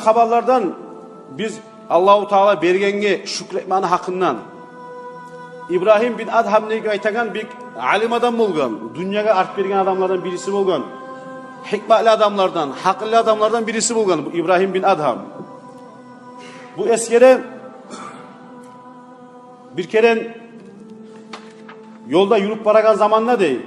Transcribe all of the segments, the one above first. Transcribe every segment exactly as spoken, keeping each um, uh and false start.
хабарлардан биз Аллагьу Таала бергенге шюкюр этмекни гьакъындан. Ибрагьим бин Адгьам деп айтагъан бек алим адам болгъан, дюньягъа арт берген адамлардан бириси болгъан, гьикматлы адамлардан, гьакъыллы адамлардан бириси болгъан бу Ибрагьим бин Адгьам. Бу эсгере, бир керен ёлда юрюп барагъан заманда, дей,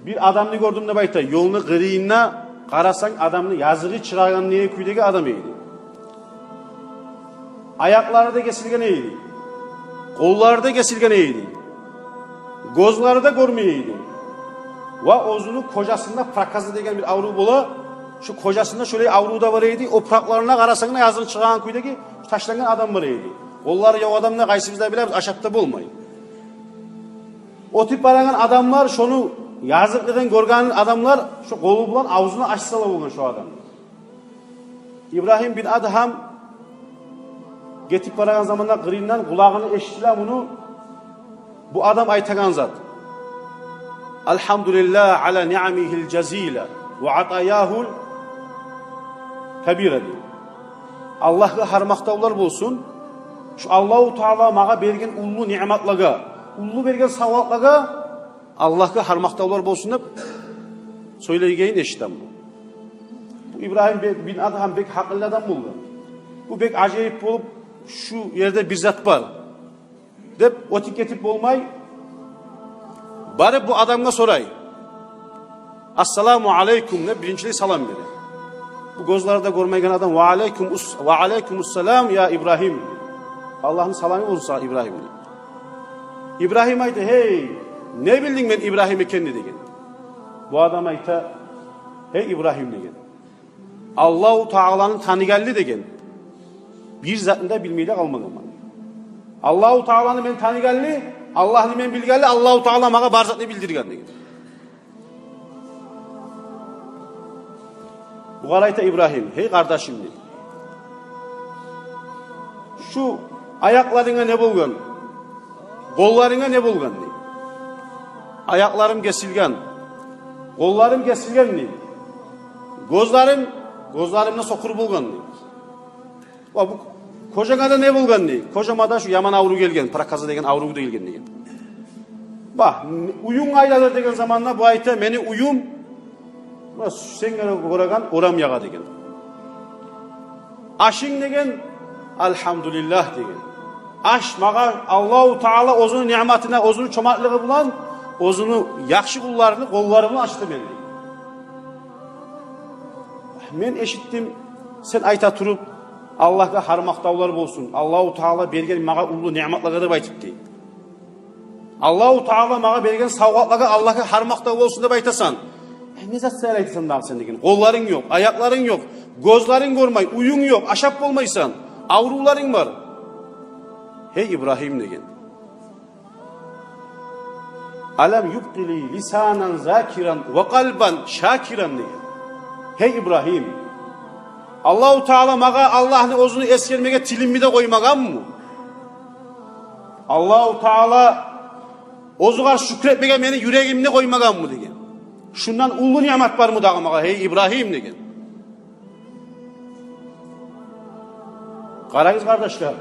бир адамны гёрдюм деп айта. Ёлну къырыйында, къарасанг, адамны языгъы чыгъагъан не кюйдеги адам эди. Аякълары да гесилген эди, къоллары да гесилген эди, гёзлери де гёрмей эди. Ва оьзюню кожасында проказа деген бир аврув бола. Шу кожасында шолай аврув да бар эди. Опуракъларына къарасанг да, языгъы чыгъагъан кюйдеги ташлангъан адам бар эди. Къоллары ёкъ адам да, къайсыбыз да билебиз, ашап да болмай. Оьтюп барагъан адамлар, шону языкълыгъын гёрген адамлар шо къолу булан авзуну ачса да болгъан шо адам. Ибрагьим бин Адгьам гетип барагъан заманда къырыйындан къулагъына эшитиле муну, бу адам айтагъан зат: «Алгьамдулиллагь ала ниъамигьил жазила ва атаягьул кабира», — дей. Аллагьгъа гьар макътавлар болсун, шу Аллагьу Таала магъа берген уллу ниъматлагъа, уллу берген савгъатлагъа Аллагьгъа гьар макътавлар болсун деп сёйлейгенин эшитемен. Бу Ибрагьим бе-, бин Адгьам бек гьакъыллы адам болгъан. Бу бек ажайып болуп, шу ерде бир зат бар деп, оьтюп гетип болмай, барып бу адамгъа сорай. «Ассаламу алейкум», — деп биринчилей салам бере. Бу гёзлери де гёрмейген адам: «Ва алейкум ус-, ва алейкумуссалам, я Ибрагьим». «Аллагьны саламы болсун сагъа, Ибрагьим», — дей. Ибрагьим айта: «Гьей, не билдинг мен Ибрагьим экенни?» — деген. Бу адам айта: «Гьей, Ибрагьим, — деген, — Аллагьу Тааланы таныгъанлы, — деген, — бир затны да билмей де къалмагъанман. Аллагьу Тааланы мен таныгъанлы, Аллагьны мен билгенли, Аллагьу Таала магъа бар затны билдирген», — деген. Бугъар айта Ибрагьим: «Гьей, къардашым, — дей, — шу аякъларынга не болгъан? Къолларынга не болгъан?» — дей. «Аякъларым гесилген, къолларым гесилген, — дей, — гёзлерим, гёзлерим де сокъур болгъан, — дей. — Ва бу кожанга да не болгъан?» — дей. «Кожама да шу яман аврув гелген, проказа деген аврув да гелген», — деген. «Ба, уьюнг къайдадыр?» — деген заманда бу айта: «Мени уьюм, ва сен гёреген орам ягъа, — деген. — Ашынг, — деген, — алгьамдулиллагь, — деген. — Аш магъа Аллагьу Таала оьзюню ниъматына, оьзюню чомартлыгъы булан, оьзюню яхшы къулларыны къоллары булан ашды мени. Мен эшитдим сен айта туруп: „Аллагьгъа гьар макътавлар болсун, Аллагьу Таала берген магъа уллу ниъматлагъа“, – деп айтып, – дей. „Аллагьу Таала магъа берген савгъатлагъа Аллагьгъа гьар макътав болсун“, – деп айтасан. Э, не зат саялы айтасан дагъы сен, – деген. – Къолларынг ёкъ, аякъларынг ёкъ, гёзлеринг гёрмей, уьюнг ёкъ, ашап болмайсан, аврувларынг бар. Гьей Ибрагьим, – деген, – алам юбкъи ли лисанан закиран ва къалбан шакиран“, – деген. Гьей Ибрагьим, Аллагьу Таала магъа Аллагьны оьзюню эсгермеге тилимни де къоймагъанмы? Аллагьу Таала оьзюгъар шюкюр этмеге мени юрегимни къоймагъанмы, – деген. – Шундан уллу ниъмат бармы дагъы магъа, гьей Ибрагьим? – деген. Къарагъыз, къардашлар,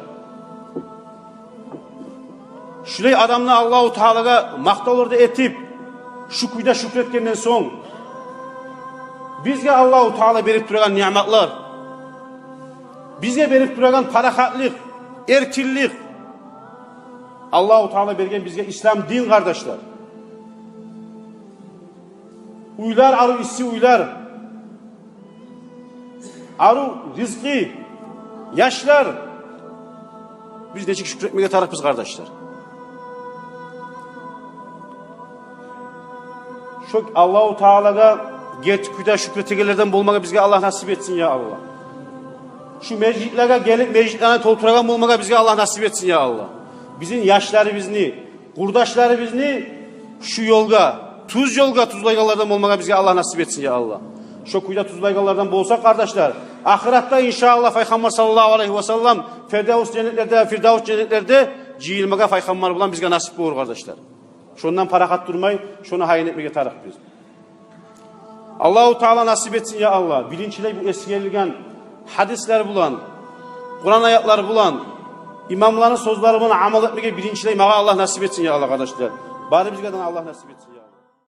шулай адамны Аллагьу Таалагъа макътавлар да этип, шу кюйде шюкюр этгенден сонг, бизге Аллагьу Таала берип турагъан ниъматлар, бизге берип турагъан парахатлыкъ, эркинлик, Аллагьу Таала берген бизге ислам дин, къардашлар. Уьйлер, арив исси уьйлер, арив ризкъы, яшлар. Биз нечик шюкюр этмеге тарыкъбыз, къардашлар. Шо Аллагьу Таалагъа герти кюйде шюкюр этегенлерден болмагъа бизге Аллагь насип этсин, я Аллагь. Шу межитлеге гелип, межитлени толтурагъан болмагъа бизге Аллагь насип этсин, я Аллагь. Бизин яшларыбызны, къурдашларыбызны шу ёлгъа, тюз ёлгъа тюзлейгенлерден болмагъа бизге Аллагь насип этсин, я Аллагь. Шо кюйде тюзлейгенлерден болсакъ, къардашлар, ахыратда, иншааллагь, Пайхаммар саллаллагьу алайгьи ва саллам Фирдавс женнетлерде, Фирдавс женнетлерде жыйылмагъа Пайхаммар булан бизге насип болур, къардашлар. Шондан парахат турмай, шону гьайын этмеге тарыкъбыз. Аллагьу Таала насип этсин, я Аллагь. Биринчилей бу эсгерилген гьадислер булан, Къуран аятлар булан, имамланы сёзлери булан амал этмеге биринчилей магъа Аллагь насип этсин, я Аллагь, къардашлар. Барыбызгъа да Аллагь насип этсин, я.